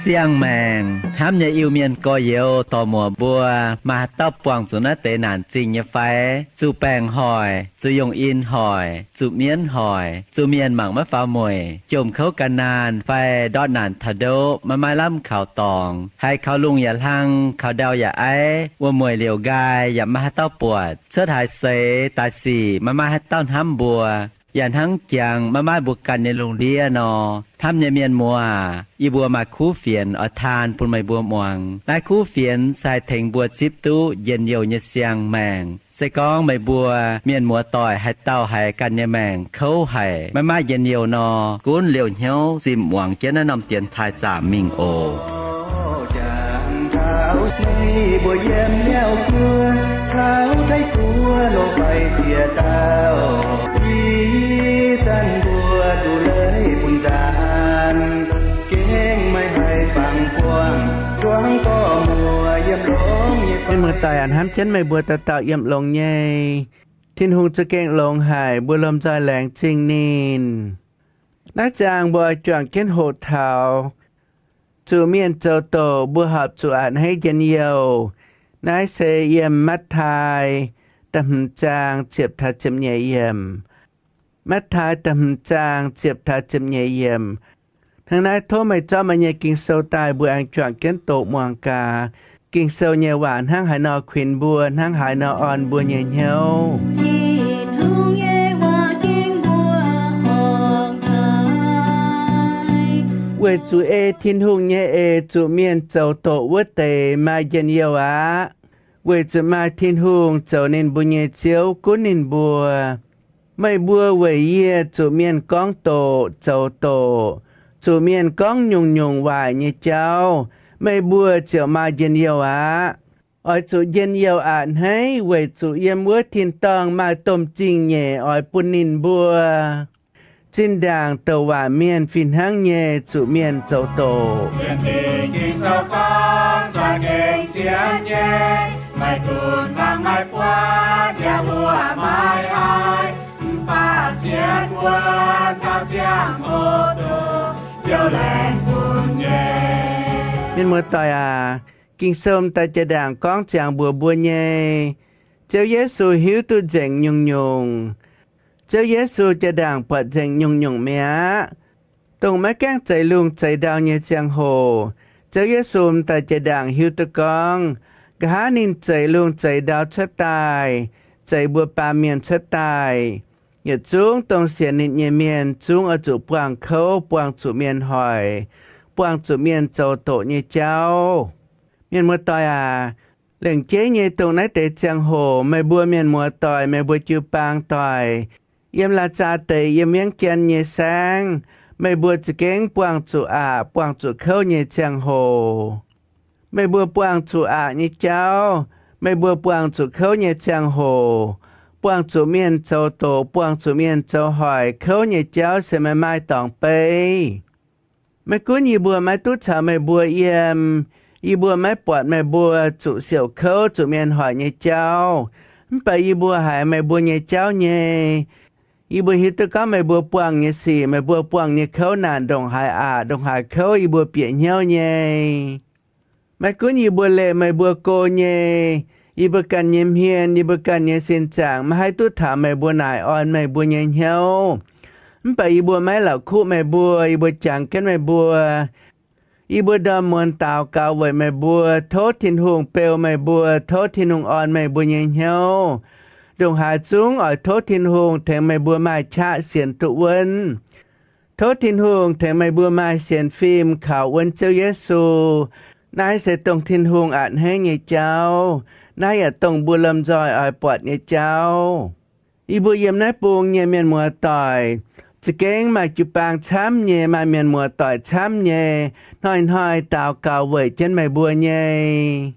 Siang-maengc hnamv nyei Iu-Mienh gorx-youz dorc-muoc mbuo, maaih haaix dauh buangh zuqc naaiv deix naanc zingh nyei fai? Zuqc baengc hoic, zuqc yungh in hoic, zuqc mienv hoic, zuqc mienh mangc maiv faaux mueic, jomc kouv gan naanh fai ndortv naanc taux ndoqv maiv maaih lamh kaux dorngx, haiz kaux lungh yaac hlang, kaux ndau yaac aiv, wuom-mueic liouc nqaai yaac maiv maaih haaix dauh buatc, cuotv haaix seix daaih sic maiv maaih haaix dauh hnamv mbuo, yaac hnangv jangx maiv maaih mbuo ganh nyei lungh ndiev nor. Hnamv nyei mienh muoz aac, yie mbuo maaih kuv fienx oix taan bun meih mbuo muangx. Naaiv kuv fienx se haih tengx mbuo zipv duqv njien-youh nyei siang-maengc. Se gorngv meih mbuo mienh muoz-doic haaix dauh haiz ganh nyei maengc kouv haic, maiv maaih njien-youh nor, gunv liouh hnyouv zimh muangx jienv naaiv norm dienx taaih zaamc mingh oc. Mienh muoz-doic aac, hnamv jienv meih mbuo dauh dauh yiem longx nyei. Tin-Hungh za'gengh longx haic, mbuo lomh nzoih laengz zingh ninh. Naaiv ziangh mbuo oix juangc jienv hoqc taux zuqc mienh zoux doqc mbuo horpc zuqc a'hneiv njien-youh. Naaiv se yiem Matv^taai da'hmz zaang ziepc taux ziepc nyeic yiemc. Matv^taai da'hmz zaang ziepc taux ziepc nyeic yiemc. Hnangv naaiv tov meih zorqv meih nyei Ging-Sou daaih, mbuo aengx juangc jienv doqc muangx gaax. Ging-Sou nyei waac hnangv haaix nor kuinx mbuo, hnangv haaix nor orn mbuo nyei hnyouv. Tin-Hungh nyei waac ging mbuo horngc haic. Weic zuqc ei Tin-Hungh nyei eix zuqc mienh zoux doqc wuov deix maaih njien-youh aqv, weic zuqc maaih Tin-Hungh zoux ninh mbuo nyei Ziouv gunv ninh mbuo. Meih mbuo weic yie zuqc mienh gorngv doqc, zoux doqc, zuqc mienh gorngv nyungc-nyungc waaic nyei jauv, meih mbuo ziouc maaih njien-youh aqv. Oix zuqc njien-youh a'hneiv weic zuqc yiem wuov tin-dorngh maaih domh zingh nyeic oix bun ninh mbuo. Zinh ndaangc douc waac mienh fih hnangv nyei zuqc mienh zoux doqc. Mienh muoz-doic aac, Ging-Sou m'daaih jaa ndaangc gorngv ziangx mbuox mbuo nyei, Ziouv Yesu hiuv duqv nzengc nyungc-nyungc. Ziouv Yesu jaa ndaangc buatc nzengc nyungc-nyungc mi'aqv. Dongh maiv gaengh zeix lungh zeix ndau nyei ziangh hoc, Ziouv Yesu m'daaih jaa ndaangc hiuv duqv gorngv, nqa'haav ninh zeix lungh zeix ndau cuotv daaih, zeix mbuo baamh mienh cuotv daaih, yietc zungv dongh sienx ninh nyei mienh zungv oix zuqc buangh kouv, buangh zuqc mienh hoic, buangh zuqc mienh zoux doqc nyei jauv. Mienh muoz-doic aac, lengc jeiv nyei dongh naaiv deix ziangh hoc meih mbuo mienh muoz-doic, meih mbuo jiu-baang doic, yiem Laac Zaa Deic, yiem Miev Jien nyei saengv, meih mbuo za'gengh buangh zuqc aqc, buangh zuqc kouv nyei ziangh hoc. Meih mbuo buangh zuqc aqc nyei jauv, meih mbuo buangh zuqc kouv nyei ziangh hoc, buangh zuqc mienh zoux doqc, buangh zuqc mienh zoux hoic, kouv nyei jauv se maiv maaih dorngx beiv. Maiv gunv yie mbuo maiv duqv caux meih mbuo yiem, yie mbuo maiv buatc meih mbuo zuqc siouc kouv, zuqc mienh hoic nyei jauv, mv baac yie mbuo haiz meih mbuo nyei jauv nyei. Yie mbuo hiuv duqv gorngv meih mbuo buangh nyei sic, meih mbuo buangh nyei kouv naanc ndongc haaix aqc, ndongc haaix kouv yie mbuo bieqc hnyouv nyei. Maiv gunv yie mbuo leih meih mbuo go nyei, yie mbuo ganh nyei hmien, yie mbuo ganh nyei sin zaangc maiv haih duqv taux meih mbuo naaic orn meih mbuo nyei hnyouv. Mv baac yie mbuo maiv la'kuqv meih mbuo, yie mbuo jangx jienv meih mbuo. Yie mbuo ndorm muonz daux gaux weic meih mbuo, tov Tin-Hungh beu meih mbuo, tov Tin-Hungh orn meih mbuo nyei hnyouv. Ndongc haaix zungv oix tov Tin-Hungh tengx meih mbuo maaih qaqv sienx duqv wuonv. Tov Tin-Hungh tengx meih mbuo maaih sienx fim kaux wuonv Ziouv Yesu. Naaiv se dongh Tin-Hungh a'hneiv nyei jauv. Naaiv yaac dongh mbuo lomh nzoih oix buatc nyei jauv. Yie mbuo yiem naaiv bung nyei mienh muoz-doic, za'gengh maaih jiu-baang camv nyei, maaih mienh muoz-doic camv nyei, hnoi-hnoi daux gaux weic jienv meih mbuo nyei.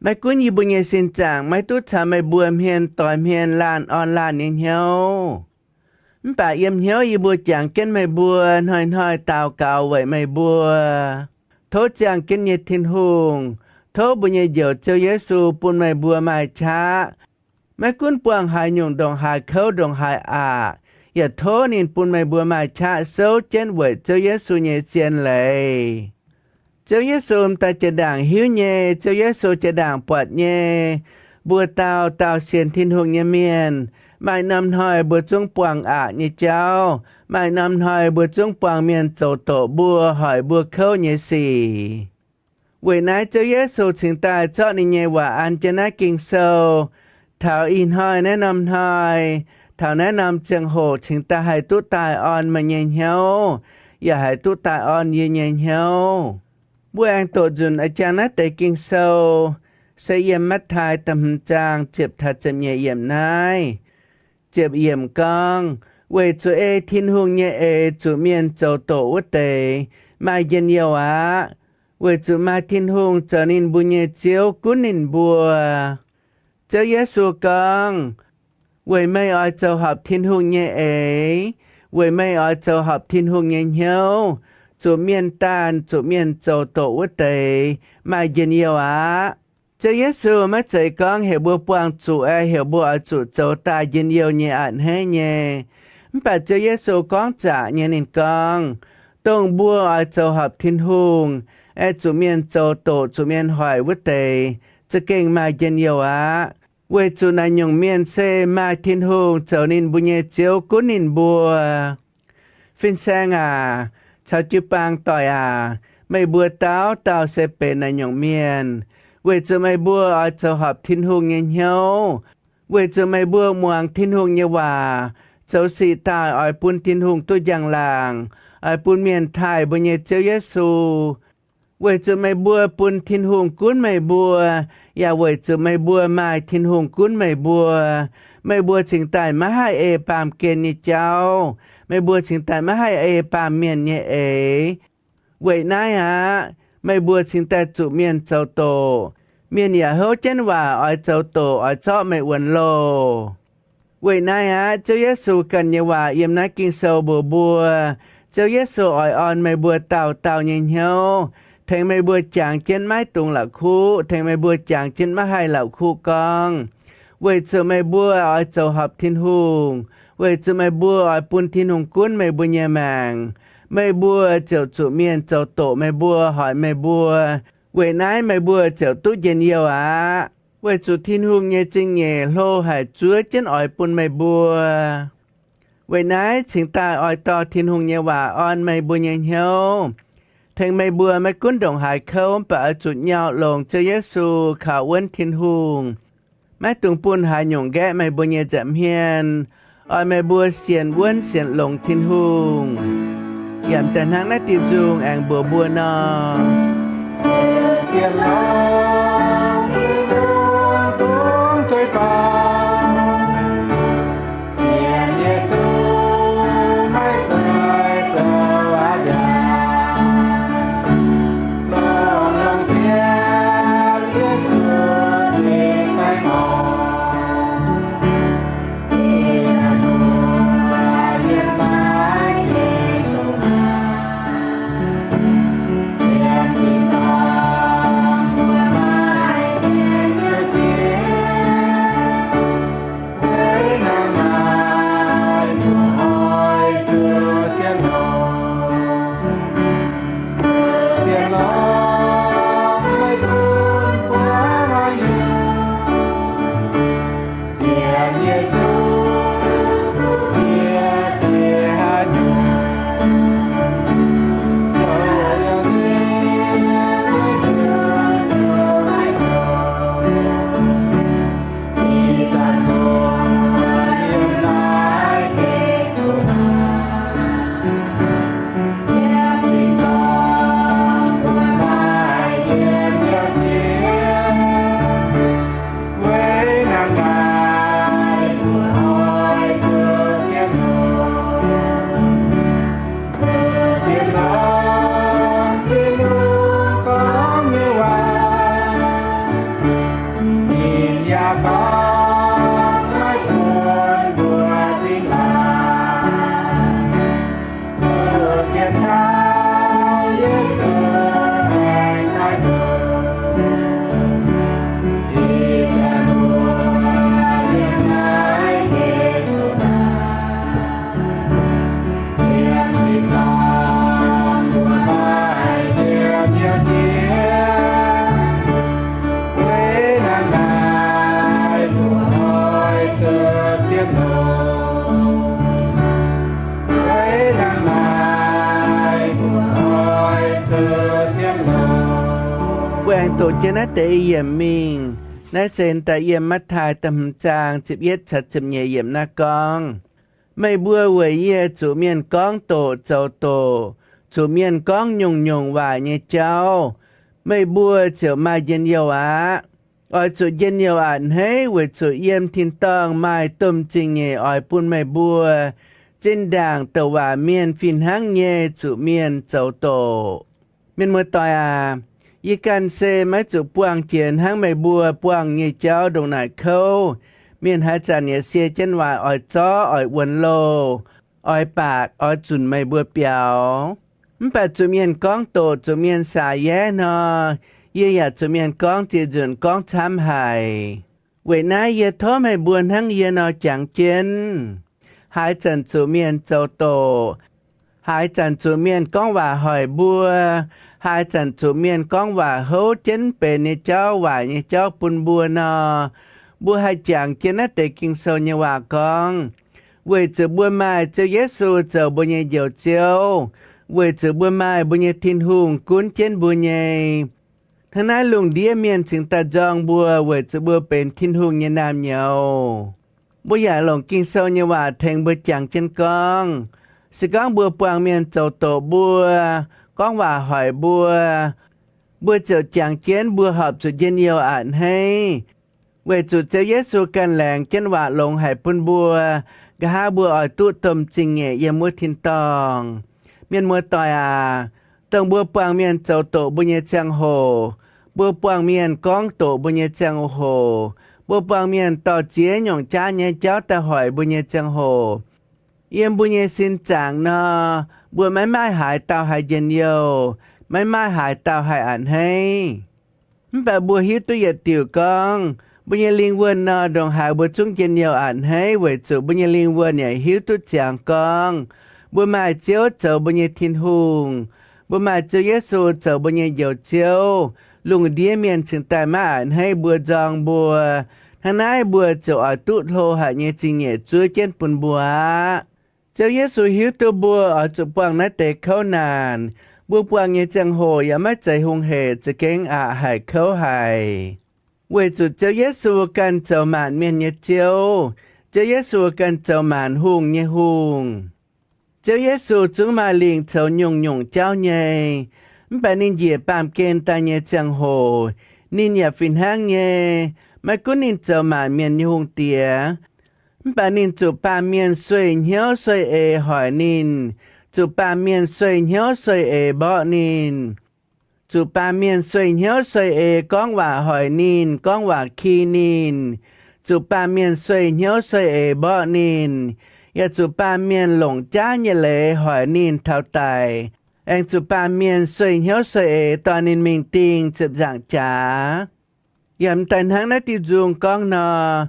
Maiv gunv yie mbuo nyei sin zaangc maiv duqv caux meih mbuo hmien doix hmien, laanh orn laanh nyei hnyouv, Mv baac yiem hnyouv yie mbuo jangx jienv meih mbuo, hnoi-hnoi daux gaux weic meih mbuo. Tov ziangh jienv nyei Tin-Hungh, tov mbuo nyei Njoux Ziouv Yesu bun meih mbuo maaih qaqv. Maiv gunv buangh haaix nyungc ndongc haaix kouv ndongc haaix aqc, yaac tov ninh bun meih mbuo maaih qaqv souv jienv weic Ziouv Yesu nyei zien leiz. Ziouv Yesu m'daaih jiex ndaangc hiuv nyei, Ziouv Yesu jiex ndaangc buatc nyei. Mbuo dauh dauh sienx Tin-Hungh nyei mienh, maaih norm hnoi mbuo zungv buangh aqc nyei jauv, maaih norm hnoi mbuo zungv buangh mienh zoux doqc mbuo, hoic mbuo kouv nyei sic. Weic naaiv Ziouv Yesu cingx daaih zorqv ninh nyei waac an jienv naaiv Ging-Sou, taux ih hnoi naaiv norm hnoi, taux naaiv norm ziangh hoc cingx daaih haih duqv daaih orn meih nyei hnyouv, yaac haih duqv daaih orn yie nyei hnyouv. Mbuo aengx doqc nzunc a'jang naaiv deix Ging-Sou, se yiem Matv^taai da'hmz zaang ziepc taux ziepc nyeic yiemc naaiv. Ziepc yiemc gorngv, weic zuqc ei Tin-Hungh nyei eix zuqc mienh zoux doqc wuov deix maaih njien-youh aqv, weic zuqc maaih Tin-Hungh zoux ninh mbuo nyei Ziouv gunv ninh mbuo. Ziouv Yesu gorngv, weic meih oix zoux horpc Tin-Hungh nyei eix, weic meih oix zoux horpc Tin-Hungh nyei hnyouv, zuqc mienh daanh zuqc mienh zoux doqc wuov deix maaih njien-youh aqv. Ziouv Yesu maiv zeiz gorngv heuc mbuo buangh zuqc, heuc mbuo oix zuqc zoux daaih njien-youh nyei a'hneiv nyei. Mv baac Ziouv Yesu gorngv zaqc nyei, ninh gorngv, dongh mbuo oix zoux horpc Tin-Hungh, ei zuqc mienh zoux doqc, zuqc mienh hoic wuov deix, za'gengh maaih njien-youh aqv. Weic zuqc naaiv nyungc mienh se maaih Tin-Hungh zoux ninh mbuo nyei Ziouv gunv ninh mbuo. Fin-saeng aac, caux jiu-baang doic aac, meih mbuo dauh dauh se benx naaiv nyungc mienh, weic zuqc meih mbuo oix zoux horpc Tin-Hungh nyei hnyouv, weic zuqc meih mbuo muangx Tin-Hungh nyei waac, zoux sic daaih oix bun Tin-Hungh duqv njang-laangc, oix bun mienh taaih mbuo nyei Ziouv Yesu. Weic zuqc meih mbuo bun Tin-Hungh gunv meih mbuo, yaac weic zuqc meih mbuo maaih Tin-Hungh gunv meih mbuo, meih mbuo cingx daaih maiv haih ei baamh gen nyei jauv, meih mbuo cingx daaih maiv haih ei baamh mienh nyei eix. Weic naaiv aqv, meih mbuo cingx daaih zuqc mienh zoux doqc. Mienh yaac houv jienv waac oix zoux doqc, oix zorqv meih wuonx loh. Weic naaiv aqv, Ziouv Yesu ganh nyei waac yiem naaiv Ging-Sou mbuox mbuo, Ziouv Yesu oix orn meih mbuo dauh dauh nyei hnyouv, tengx meih mbuo jangx jienv maiv dungx la'kuqv, tengx meih mbuo jangx jienv maiv haih la'kuqv gorngv, weic zuqc meih mbuo oix zoux horpc Tin-Hungh, weic zuqc meih mbuo oix bun Tin-Hungh gunv meih mbuo nyei maengc, meih mbuo ziouc zuqc mienh zoux doqc meih mbuo, hoic meih mbuo. Weic naaiv meih mbuo ziouc duqv njien-youh aqv, weic zuqc Tin-Hungh nyei zingh nyeic hlo haic zuov jienv oix bun meih mbuo. Weic naaiv cingx daaih oix dorh Tin-Hungh nyei waac orn meih mbuo nyei hnyouv, tengx meih mbuo maiv gunv ndongc haaix kouv mv baac oix zuqc nyauh longx Ziouv Yesu, kaux wuonv Tin-Hungh, maiv dungx bun haaix nyungc nqaeqv meih mbuo nyei nza'hmien. Oix meih mbuo sienx wuonv sienx longx Tin-Hungh, yaac daaih hnangv naaiv diuh nzung aengx mbuox mbuo nor. Doqc jienv naaiv deix yiemc mingh. Naaiv se daaih yiem Matv^taai da'hmz zaang ziepc yietv caux ziepc nyeic yiemc naaiv gorngv, meih mbuo weic yie zuqc mienh gorngv doqc zoux doqc, zuqc mienh gorngv nyungc-nyungc waaic nyei jauv, meih mbuo ziouc maaih njien-youh aqv. Oix zuqc njien-youh a'hneiv weic zuqc yiem tin-dorngh maaih domh zingh nyeic oix bun meih mbuo. Zinh ndaangc douc waac mienh fih hnangv nyei zuqc mienh zoux doqc. Mienh muoz-doic aac, yie ganh se maiv zuqc buangh jiex hnangv meih mbuo buangh nyei jauv ndongc naaic kouv. Mienh haaix zanc yaac sie jienv waaic oix zorv, oix wuonx loh, oix baatc, oix zunc meih mbuo biaux. Mv baac zuqc mienh gorngv doqc, zuqc mienh saax yaev nor, yie yaac zuqc mienh gorngv ziex nzunc gorngv camv haic. Weic naaiv yie tov meih mbuo hnangv yie nor jangx jienv. Haaix zanc zuqc mienh zoux doqc, haaix zanc zuqc mienh gorngv waac hoic mbuo, haaix zanc zuqc mienh gorngv waac houv jienv benx nyei jauv, waaic nyei jauv bun mbuo nor, mbuo haih jangx jienv naaiv deix Ging-Sou nyei waac gorngv, weic zuqc mbuo maaih Ziouv Yesu zoux mbuo nyei Njoux Ziouv, weic zuqc mbuo maaih mbuo nyei Tin-Hungh gunv jienv mbuo nyei. Hnangv naaiv lungh ndiev mienh cingx daaih nzorng mbuo weic zuqc mbuo benx Tin-Hungh nyei naamh nyouz. Mbuo yaac longc Ging-Sou nyei waac tengx mbuo jangx jienv gorngv, se gorngv mbuo buangh mienh zoux doqc mbuo, gorngv waac hoic mbuo, mbuo ziouc jangx jienv mbuo horpc zuqc njien-youh a'hneiv, weic zuqc Ziouv Yesu ganh laengz jienv waac longx haic bun mbuo, nqa'haav mbuo oix duqv domh zingh nyeic yiem wuov tin-dorngh. Mienh muoz-doic aac, dongh mbuo buangh mienh zoux doqc mbuo nyei ziangh hoc, mbuo buangh mienh gorngv doqc mbuo nyei ziangh hoc, mbuo buangh mienh dorh ziex nyungc jaav nyei jauv daaih hoic mbuo nyei ziangh hoc, yiem mbuo nyei sin zaangc nor, mbuo maiv maaih haaix dauh haih njien-youh, maiv maaih haaix dauh haih a'hneiv. Mv baac mbuo hiuv duqv yietc diuc gorngv, mbuo nyei lingh wuonh nor, ndongc haaix mbuo zungv njien-youh a'hneiv weic zuqc mbuo nyei lingh wuonh yaac hiuv duqv ziangx gorngv, mbuo maaih Ziouv zoux mbuo nyei Tin-Hungh, mbuo maaih Ziouv Yesu zoux mbuo nyei Njoux Ziouv, lungh ndiev mienh cingx daaih maiv a'hneiv mbuo, nzorng mbuo. Hnangv naaiv mbuo ziouc oix duqv hlo haic nyei zingh nyeic zuov jienv bun mbuo aqv. Ziouv Yesu hiuv duqv mbuo oix zuqc buangh naaiv deix kouv naanc. Mbuo buangh nyei ziangh hoc yaac maiv zeiz hungh hec, za'gengh aqc haic, kouv haic. Weic zuqc Ziouv Yesu ganh zoux maanc mienh nyei Ziouv. Ziouv Yesu ganh zoux maanc hungh nyei Hungh. Ziouv Yesu zungv maaih lingh coux nyungc-nyungc jauv nyei. Mv baac ninh njiec baamh gen daaih nyei ziangh hoc, ninh yaac fih hnangv nyei. Maiv gunv ninh zoux maanc mienh nyei hungh diex, mv baac ninh zuqc baamh mienh sueih hnyouv sueih eix hoic ninh, zuqc baamh mienh sueih hnyouv sueih eix mborqv ninh, zuqc baamh mienh sueih hnyouv sueih eix gorngv waac hoic ninh, gorngv waac ki ninh, zuqc baamh mienh sueih hnyouv sueih eix mborqv ninh, yaac zuqc baamh mienh longc jaav nyei leiz hoic ninh taux daic, aengx zuqc baamh mienh sueih hnyouv sueih eix dorh ninh mingh dingh ziepc nzaangc jaax. Yaac m'daaih hnangv naaiv diuh nzung gorngv nor,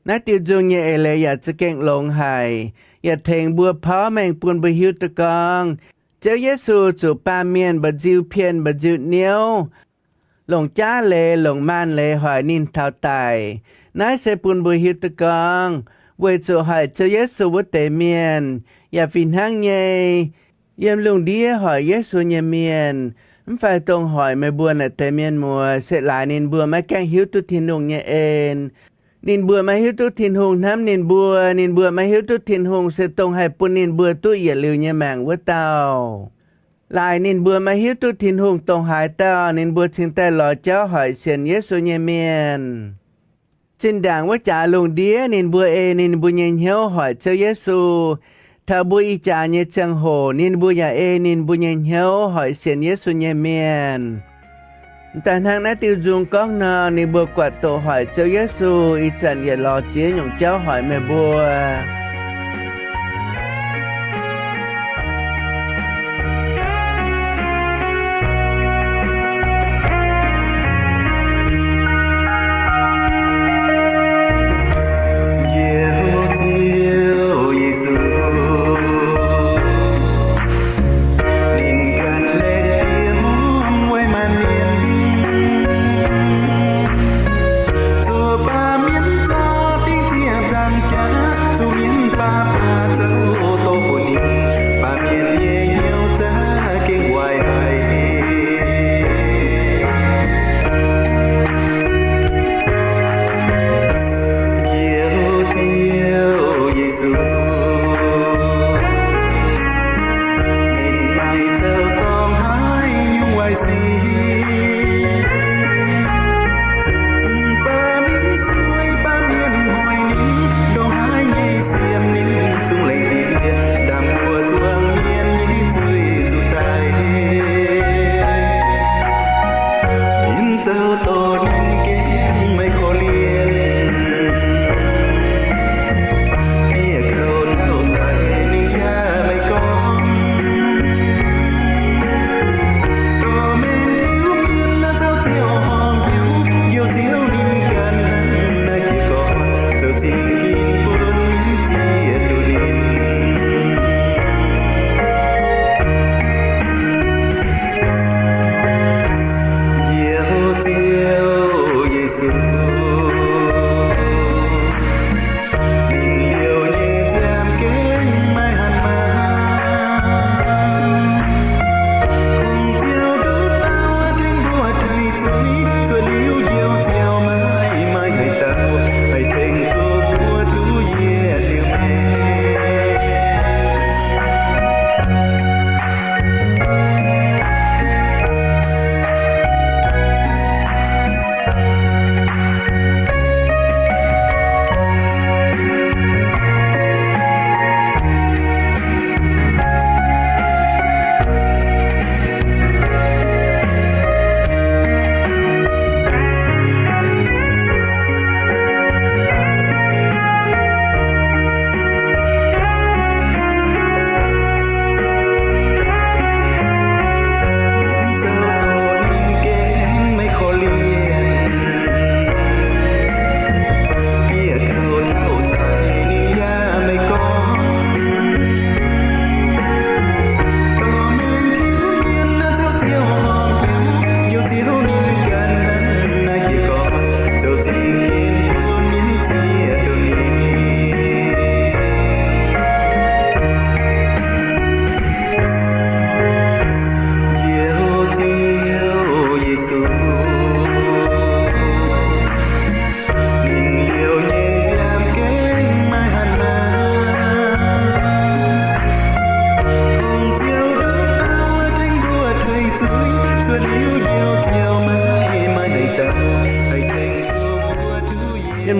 naaiv diuh nzung nyei eix leiz yaac za'gengh longx haic, yaac tengx mbuo porv mengh bun mbuo hiuv duqv gorngv, Ziouv Yesu zuqc baamh mienh mba'nziu pien mba'nziu niouv, longc jaav leiz longc maanh leiz hoic ninh taux daic. Naaiv se bun mbuo hiuv duqv gorngv, weic zuqc hoic Ziouv Yesu wuov deix mienh yaac fih hnangv nyei, yiem lungh ndiev hoic Yesu nyei mienh, mv fai dongh hoic meih mbuo naaic deix mienh muoz, se laaix ninh mbuo maiv gaengh hiuv duqv Tin-Hungh nyei en. Ninh mbuo maiv hiuv duqv Tin-Hungh hnamv ninh mbuo, ninh mbuo maiv hiuv duqv Tin-Hungh se dongh haih bun ninh mbuo duqv yietc liuz nyei maengc wuov dauh. Laaix ninh mbuo maiv hiuv duqv Tin-Hungh dongh haaix dauh, ninh mbuo cingx daaih lorz jauv hoic sienx Yesu nyei mienh. Zinh ndaangc wuov jaax lungh ndiev ninh mbuo ei ninh mbuo nyei hnyouv hoic Ziouv Yesu. Taux mbuo ih jaax nyei ziangh hoc ninh mbuo yaac ei ninh mbuo nyei hnyouv hoic sienx Yesu nyei mienh. M'daaih hnangv naaiv diuh nzung gorngv nor, ninh mbuo buatc doqc hoic Ziouv Yesu ih zanc yietc lorz ziex nyungc jauv hoic meih mbuo.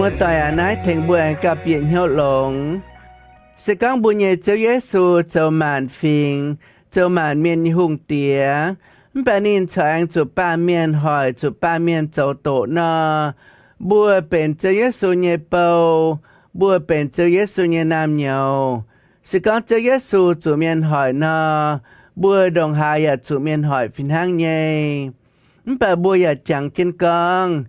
Muoz-doic aac, naaiv tengx mbuo aengx gauh bieqc hnyouv longx. Se gorngv mbuo nyei Ziouv Yesu zoux maanc fingx, zoux maanc mienh nyei hungh diex, mv baac ninh corc aengx zuqc baamh mienh hoic, zuqc baamh mienh zoux doqc nor, mbuo benx Ziouv Yesu nyei bou, mbuo benx Ziouv Yesu nyei naamh nyouz. Se gorngv Ziouv Yesu zuqc mienh hoic nor, mbuo ndongc haaix yaac zuqc mienh hoic fih hnangv nyei. Mv baac mbuo yaac jangx jienv gorngv,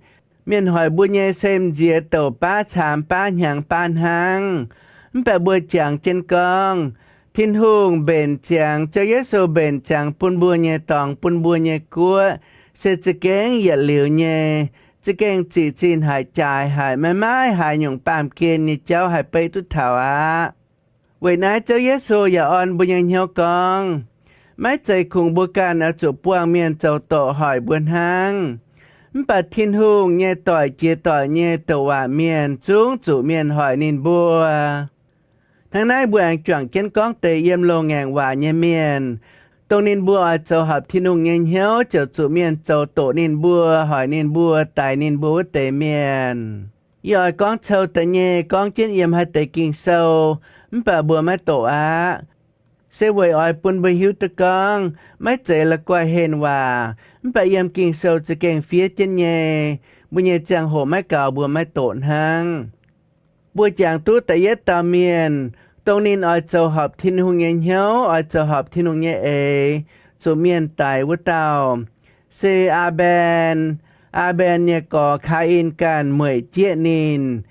mienh hoic mbuo nyei se m'nziex douc baav caamx baav hnyangx baav hnangv. Mv baac mbuo jangx jienv gorngv, Tin-Hungh mbenc ziangx, Ziouv Yesu mbenc ziangx bun mbuo nyei dorngx, bun mbuo nyei guoqv, se za'gengh yietc liuz nyei, za'gengh ziqc zinh haic, jaaix haic, maiv maaih haaix nyungc baamh gen nyei jauv haih beiv duqv taux aqv. Weic naaiv Ziouv Yesu yaac orn mbuo nyei hnyouv gorngv, maiv zeiz kungx mbuo ganh oix zuqc buangh mienh zoux doqc hoic mbuo hnangv. Mv baac Tin-Hungh nyei doic jiex doic nyei douc waac mienh zungv zuqc mienh hoic ninh mbuo. Hnangv naaiv mbuo aengx juangc jienv gorngv deix yiem loz-ngaengc waac nyei mienh, dongh ninh mbuo oix zoux horpc Tin-Hungh nyei hnyouv ziouc zuqc mienh zoux doqc ninh mbuo, hoic ninh mbuo, daix ninh mbuo wuov deix mienh. Yie oix gorngv cou da'nyeic gorngv jienv yiem haaix deix Ging-Sou, mv baac mbuo maiv doqc aqv. Se weic oix bun mbuo hiuv duqv gorngv maiv zeiz la'guaih henh waac, mv baac yiem Ging-Sou za'gengh fiev jienv nyei. Mbuo nyei ziangh hoc maiv gaux mbuo maiv doqc hnangv. Mbuo jangx duqv da'yietv dauh mienh, dongh ninh oix zoux horpc Tin-Hungh nyei hnyouv, oix zoux horpc Tin-Hungh nyei eix, zuqc mienh daix wuov dauh, se Aa^mben. Aa^mben nyei gorx Kaa^in ganh mueic jieqv ninh.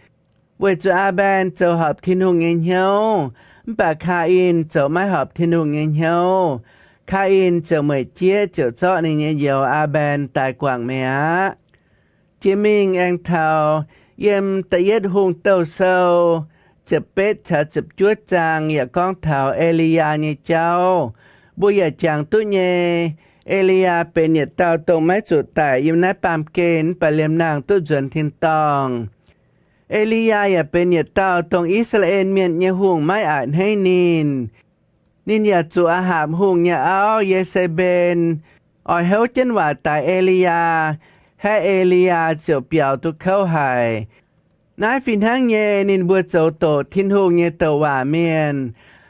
Weic zuqc Aa^mben zoux horpc Tin-Hungh nyei hnyouv, mv baac Kaa^in zoux maiv horpc Tin-Hungh nyei hnyouv. Kaa^in ziouc mueic jieqv ziouc zorqv ninh nyei youz Aa^mben daaih guangc mi'aqv. Jiex mingh aengx taux yiem Da'yietv Hungh Douh Sou ziepc betv caux ziepc juov zaang yaac gorngv taux E^li^yaa nyei jauv. Mbuo yaac jangx duqv nyei, E^li^yaa benx yietc dauh dongh maiv zuqc daic yiem naaiv baamh gen mv baac liemh nangh duqv nzuonx tin-dorngh. E^li^yaa yaac benx yietc dauh dongh I^saa^laa^en Mienh nyei hungh maiv a'hneiv ninh. Ninh yaac zuqc Aa^hapc Hungh nyei auv, Ye^se^mben, oix houv jienv waac daix E^li^yaa, haeqv E^li^yaa ziouc biaux duqv kouv haic. Naaiv fih hnangv nyei, ninh mbuo zoux doqc Tin-Hungh nyei douc waac mienh,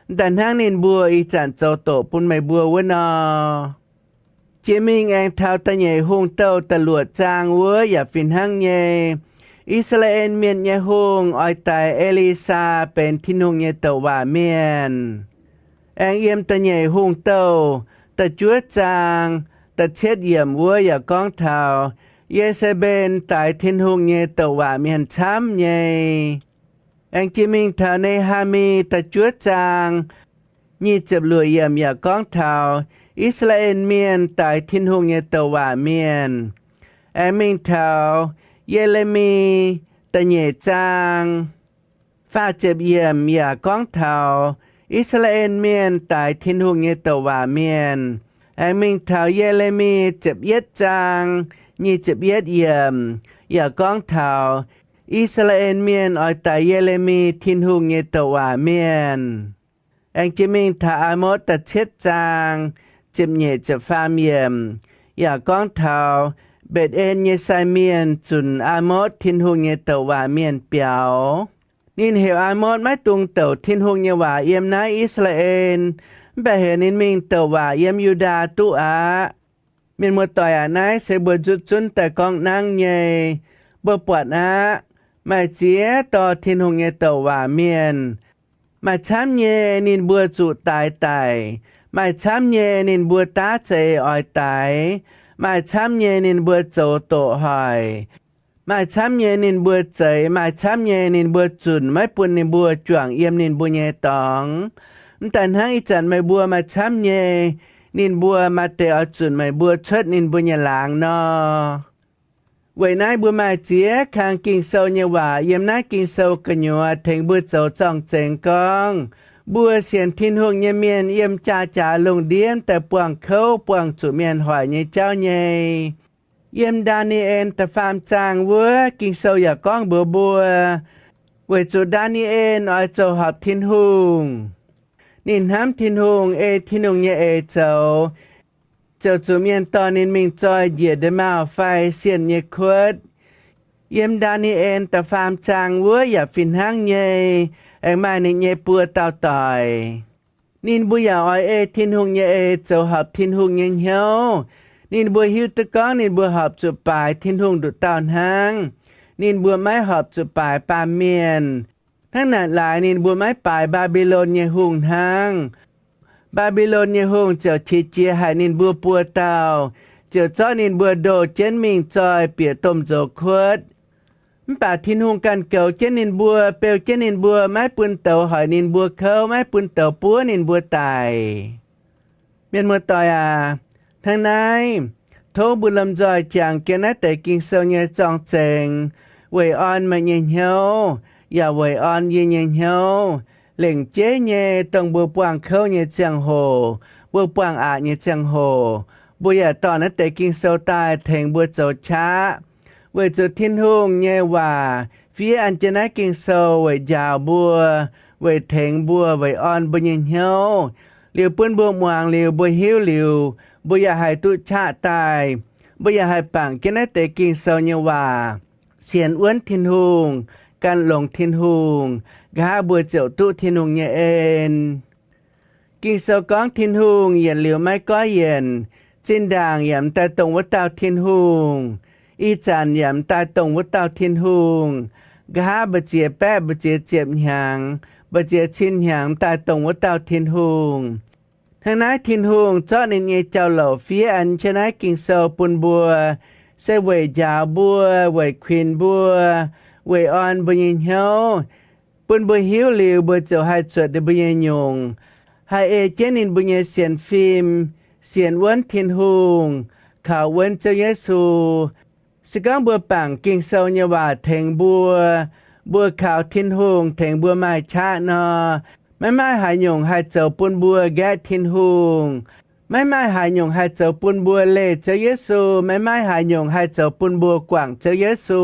daaih hnangv ninh mbuo ih zanc zoux doqc bun meih mbuo wuov nor. Jiex mingh aengx taux Da'nyeic Hungh Douh da'luoqc zaang wuov yaac fih hnangv nyei. I^saa^laa^en Mienh nyei hungh oix daix E^li^saa benx Tin-Hungh nyei douc waac mienh. Aengx yiem Da'nyeic Hungh Douh da'juov zaang da'cietv yiemc wuov yaac gorngv taux Ye^se^mben daix Tin-Hungh nyei douc waac mienh camv nyei. Aengx jiex mingh taux Ne^haa^mi da'juov zaang nyic ziepc luoqc yiemc yaac gorngv taux I^saa^laa^en Mienh daix Tin-Hungh nyei douc waac mienh. Aengx mingh taux Ye^le^mi da'nyeic zaang faah ziepc yiemc yaac gorngv taux I^saa^laa^en Mienh daix Tin-Hungh nyei douc waac mienh. Aengx mingh taux Ye^le^mi ziepc yietv zaang nyic ziepc yietv yiemc yaac gorngv taux I^saa^laa^en Mienh oix daix Ye^le^mi, Tin-Hungh nyei douc waac mienh. Aengx jiex mingh taux Aa^motv da'cietv zaang ziepc nyeic ziepc faam yiemc yaac gorngv taux Mbetc^en nyei sai mienh zunc Aa^motv, Tin-Hungh nyei douc waac mienh biaux. Ninh heuc Aa^motv maiv dungx douc Tin-Hungh nyei waac yiem naaiv I^saa^laa^en, mv baac heuc ninh mingh douc waac yiem Yu^ndaa duqv aqv. Mienh muoz-doic aac, naaiv se mbuo nzutv zunv daaih gorngv nangv nyei. Mbuo buatc aqv, maaih ziex dorh Tin-Hungh nyei douc waac mienh. Maaih camv nyei ninh mbuo zuqc daix daic. Maaih camv nyei ninh mbuo daav za'eix oix daix. Maaih camv nyei ninh mbuo zoux doqc hoic. Maaih camv nyei ninh mbuo zeix. Maaih camv nyei ninh mbuo zunc maiv bun ninh mbuo juangc yiem ninh mbuo nyei dorngx. Mv daaih hnangv ih zanc meih mbuo maaih camv nyei, ninh mbuo maaih deix oix zunc meih mbuo cuotv ninh mbuo nyei laangz nor. Weic naaiv mbuo maaih ziex kang Ging-Sou nyei waac yiem naaiv Ging-Sou gu'nyuoz tengx mbuo zoux zorng-zengx gorngv, mbuo sienx Tin-Hungh nyei mienh yiem jaa-jaax lungh ndiev daaih buangh kouv buangh zuqc mienh hoic nyei jauv nyei. Yiem Ndaa^ni^en da'faam zaang wuov, Ging-Sou yaac gorngv mbuox mbuo, weic zuqc Ndaa^ni^en oix zoux horpc Tin-Hungh. Ninh hnamv Tin-Hungh, ei Tin-Hungh nyei eix zoux, ziouc zuqc mienh dorh ninh mingh zoih njiec ndeic-maauh fai sienh nyei kuotv. Yiem Ndaa^ni^en da'faam zaang wuov yaac fih hnangv nyei, aengx maaih ninh nyei buo dauh doic. Ninh mbuo yaac oix ei Tin-Hungh nyei ei zoux horpc Tin-Hungh nyei hnyouv. Ninh mbuo hiuv duqv gorngv ninh mbuo horpc zuqc baaix Tin-Hungh nduqc dauh hnangv. Ninh mbuo maiv horpc zuqc baaix baamh mienh. Hnangv naaic laaix ninh mbuo maiv baaix Mbaa^mbi^lon nyei hungh hnangv. Mbaa^mbi^lon nyei hungh ziouc qiex jiez haic ninh mbuo buo dauh, ziouc zorqv ninh mbuo ndoh jienv mingh zoih bieqc domh nzox kuotv. Mv baac Tin-Hungh ganh goux jienv ninh mbuo, beu jienv ninh mbuo, maiv bun douz hoic ninh mbuo kouv, maiv bun douz buov ninh mbuo daic. Mienh muoz-doic aac, hnangv naaiv, tov mbuo lomh nzoih jangx jienv naaiv deix Ging-Sou nyei zorng-zengx, weic orn meih nyei hnyouv, yaac weic orn yie nyei hnyouv, lengc jeiv nyei, dongh mbuo buangh kouv nyei ziangh hoc, mbuo buangh aqc nyei ziangh hoc, mbuo yaac dorh naaiv deix Ging-Sou daaih tengx mbuo zoux qaqv. Weic zuqc Tin-Hungh nyei waac fiev an jienv naaiv Ging-Sou weic njaaux mbuo, weic tengx mbuo, weic orn mbuo nyei hnyouv, liuz bun mbuo muangx liuz, mbuo hiuv liuz, mbuo yaac haih duqv qaqv daaih. Mbuo yaac haih bangc jienv naaiv deix Ging-Sou nyei waac, sienx wuonv Tin-Hungh, gan longx Tin-Hungh, nqa'haav mbuo ziouc duqv Tin-Hungh nyei en. Ging-Sou gorngv Tin-Hungh yietc liuz maiv goiv yienc, zinh ndaangc yaac m'daaih dongh wuov dauh Tin-Hungh, ih zanc yaac m'daaih dongh wuov dauh Tin-Hungh, nqa'haav mbu'ziex baeqv mbu'ziex ziepc hnyangx, mbu'ziex cin hnyangx m'daaih dongh wuov dauh Tin-Hungh. Hnangv naaiv Tin-Hungh zorqv ninh nyei jauv-louc fiev an jienv naaiv Ging-Sou bun mbuo, se weic njaaux mbuo, weic kuinx mbuo, weic orn mbuo nyei hnyouv, bun mbuo hiuv liuz mbuo ziouc haih zuotc ninh mbuo nyei nyungc, haih ei jienv ninh mbuo nyei sienx fim, sienx wuonv Tin-Hungh, kaux wuonv Ziouv Yesu. Se gorngv mbuo bangc Ging-Sou nyei waac tengx mbuo, mbuo kaux Tin-Hungh tengx mbuo maaih qaqv nor, maiv maaih haaix nyungc haih zoux bun mbuo nqaeqv Tin-Hungh. Maiv maaih haaix nyungc haih zoux bun mbuo leih Ziouv Yesu. Maiv maaih haaix nyungc haih zoux bun mbuo guangc Ziouv Yesu.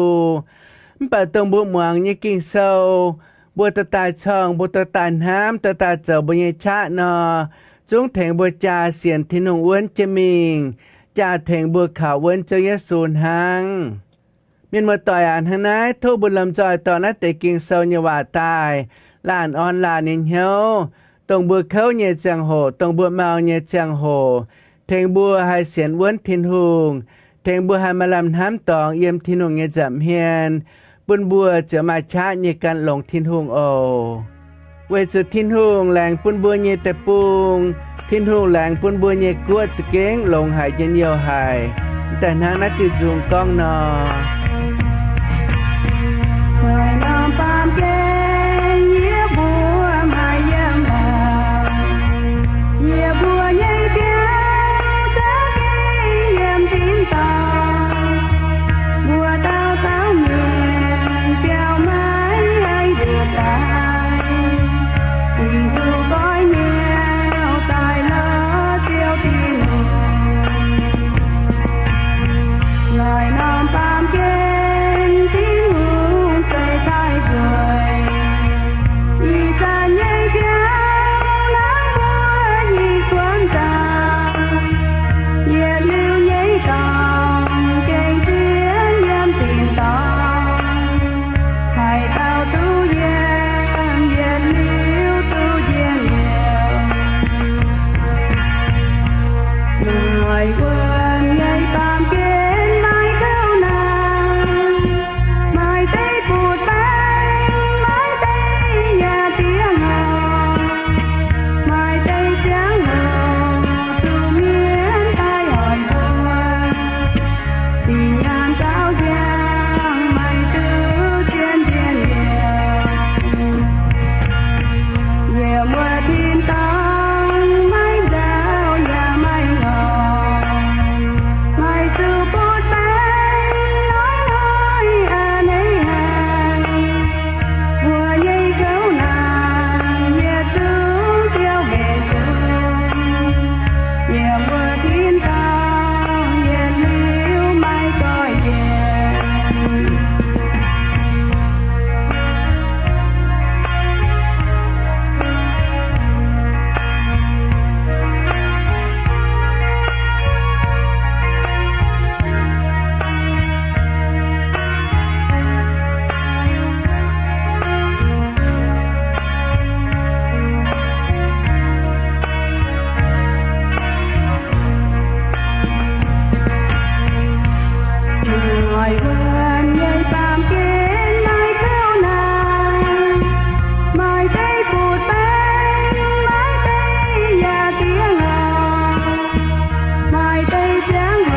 Mv baac dongh mbuo muangx nyei Ging-Sou, mbuo dorh daaih corngh, mbuo dorh daaih hnamv, dorh daaih zoux mbuo nyei qaqv nor, zungv tengx mbuo jaa sienx Tin-Hungh wuonv jienv mingh, jaa tengx mbuo kaux wuonv Ziouv Yesu hnangv. Mienh muoz-doic aac, hnangv naaiv tov mbuo lomh nzoih dorh naaiv deix Ging-Sou nyei waac daaih laanh orn laanh nyei hnyouv, dongh mbuo kouv nyei ziangh hoc, dongh mbuo mau nyei ziangh hoc, tengx mbuo haih sienx wuonv Tin-Hungh, tengx mbuo haih maaih lamh hnamv dorngx yiem Tin-Hungh nyei nza'hmien, bun mbuo ziouc maaih qaqv nyei gan longx Tin-Hungh oc. Weic zuqc Tin-Hungh laengz bun mbuo nyei deic-bung, Tin-Hungh laengz bun mbuo nyei guoqv za'gengh longx haic, njien-youh haic. Daaih hnangv naaiv diuh nzung gorngv nor, maaih norm baamh gen yie mbuo maaih yiem laangz, yie mbuo nyei biauv za'gengh yiem tin-dorngh. Mbuo dauh dauh mienh biauv maiv haih nduoqc daaih, cingx zuqc goiv nyauv daaih lorz Ziouv Tin-Hungh. Maaih norm baamh gen Tin-Hungh zeiz daaih nzueic, ih zanc nyei biauv hnangv mbuo nyei guon nzangc, yietc liuz nyei dorngx gengh zien yiem tin-dorngh. Haaix dauh duqv yiem, yietc liuz duqv njien-youh. Maaih wuonh nyei baamh gen maiv kouv naanc, maaih deix butv-baengx, maaih deix yaac diev hngorngc, maaih deix ziangh hoc zuqc mienv daaih oix mbuo. Zinh nyaanh nzauh hnyangx maaih duqv zien njien-youh, yiem wuov tin-dorngh maiv nzauh yaac maiv hngorngc. Hnangv